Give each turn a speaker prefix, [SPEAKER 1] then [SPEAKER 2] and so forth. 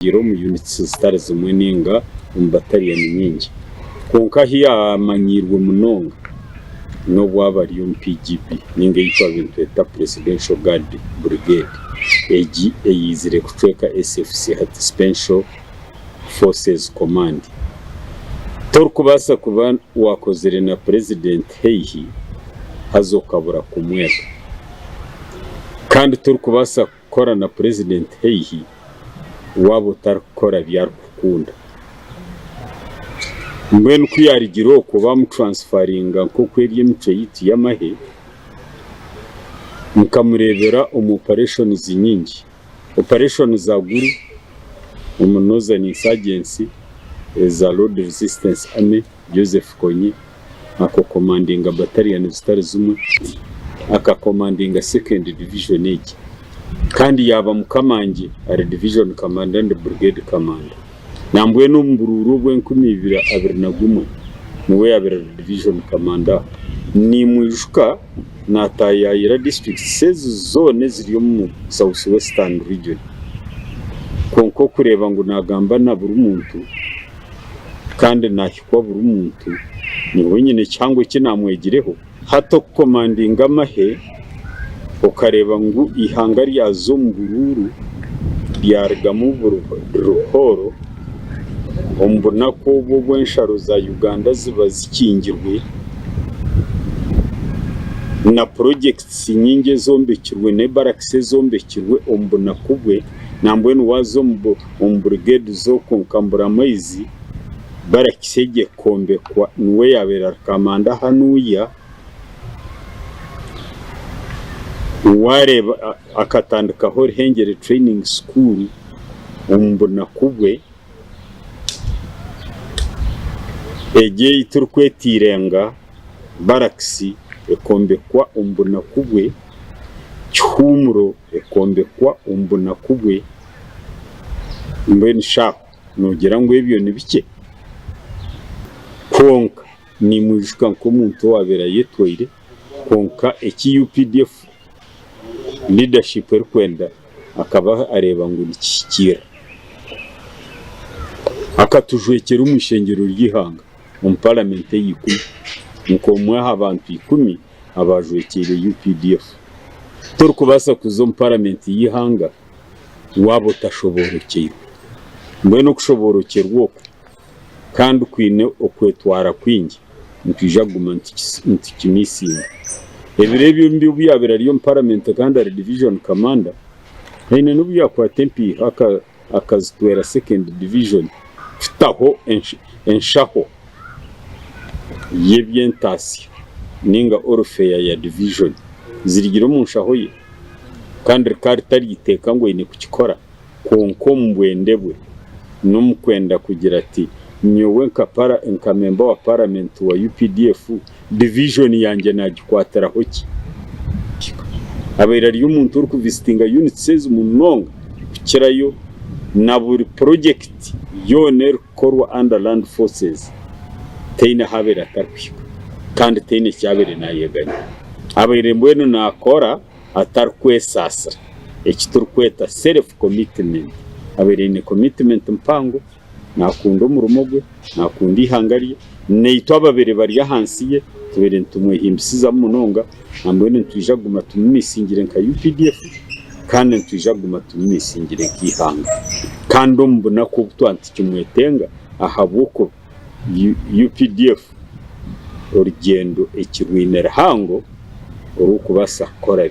[SPEAKER 1] Yagiire omu units zitari zimwe ninga omu battalion nyingi kwonka ahu yamanyiirwe munonga n'obu aba ari omu PGB ninga ei twabaire nitweta Presidential Guard Brigade egi eyaizire kucweka SFC hati Special Forces Command. Torikubaasa kuba wakozire na President haihi haza okabura kumwega kandi torikubaasa Kukora na purezidenti haihi waaba otarikukora bi arikukunda. Mbwenu ku yaarugire okwo baamutransfaringa nk'oku eri emicwe yaitu y'amahe, nkamureebera omu operations nyingi. Operations za Gulu, omu Northern Insurgency, eza Lord Resistance Army, Joseph Kony akakomandinga bataliyani zitari zimwe, akakomandinga Second Division egi kandi yaaba mukamangye ari Division Commander and Brigade Commander. Nambwenu omu buruuru obw'enkumi ibiri 21 niwe yaabaire ari Division Commander aho. Nimwijuka naataayaayira districts ezi zoona eziri omu South Western Region kwonka okureeba ngu naagamba na buri muntu, kandi naahikwa buri muntu, nyowe nyine ekihango eki naamwegireho. Hati okukomandinga amahe okareeba ngu eihanga ryaza omu buruuru ryarugamu ruhooro omu bunaku obu obu ensharo za Uganda ziba zikingirwe na purojekiti nyingi ezombekirwe n'ebarakisi ezombekirwe omu bunaku bwe nambwenu waaza omu Omu brigade z'okwo nka Mburamaizi, barakisi egyo ekombekwa niwe yaabaire ari kamanda hanuya, waareeba akatandikaho Ruhengyere Training School omu bunaku bwe, egyo ei turikweta Irenga barakisi ekombekwa omu bunaku bwe, Kihuumuro ekombekwa omu bunaku bwe. Mbwenu shi aho noogira ngu ebyo ni bikye? Kwonka nimwijuka nk'omuntu owaabaire ayetwaire, kwonka eki updf leadership erikwenda akaba areeba ngu nikihikiirira. Akatujwekyera omu ishengyero ry'eihanga omu paramenti eya ikumi nk'omwe aha bantu ikumi abaajwekyeire updf. Torikubaasa kuza omu paramenti y'eihanga waaba otashoboorokyeirwe. Mbwenu okushoboorokyerwa okwo kandi kwine okwetwara kwingi, nitwija kuguma nitukimisinga. Ebiro ebyo mbi obu yaabaire ari omu paramenti kandi ari division commander, haine n'obu yaakwata empiiha akazitwera second division kutaho enshaho y'eby'entaasya nainga orufeya ya division zirigire omu nshaho ye. Kandi rikaba ritari iteeka ngu aine kukikora, kwonka omu bwende bwe n'omu kwenda kugira ati, Nyowe nka para, nka memba wa paramenti wa updf, divijoni yangye naagikwatiraho ki? Abaire ari omuntu orikuvisitinga units ezi munonga kukirayo na buri purojekiti yoona erikukorwa under Land Forces teine ahu abaire atarikuhika kandi teine eki abaire naayeganya. Abaire mbwenu naakora atarikwesaasira eki turikweta self commitment. Abaire aine commitment mpango, naakunda omurimo gwe, naakunda eihanga rye, naitwe ababaire bari ahansi ye tubaire nitumwehimbisizamu munonga nambwenu nitwija kuguma tumumisingire nka UPDF kandi nitwija kuguma tumumisingire nk'eihanga kandi omu bunaku obu twaba nitukimwetenga ahabw'okuba UPDF orugyendo ekirwine rihango orw'okubaasa kukora.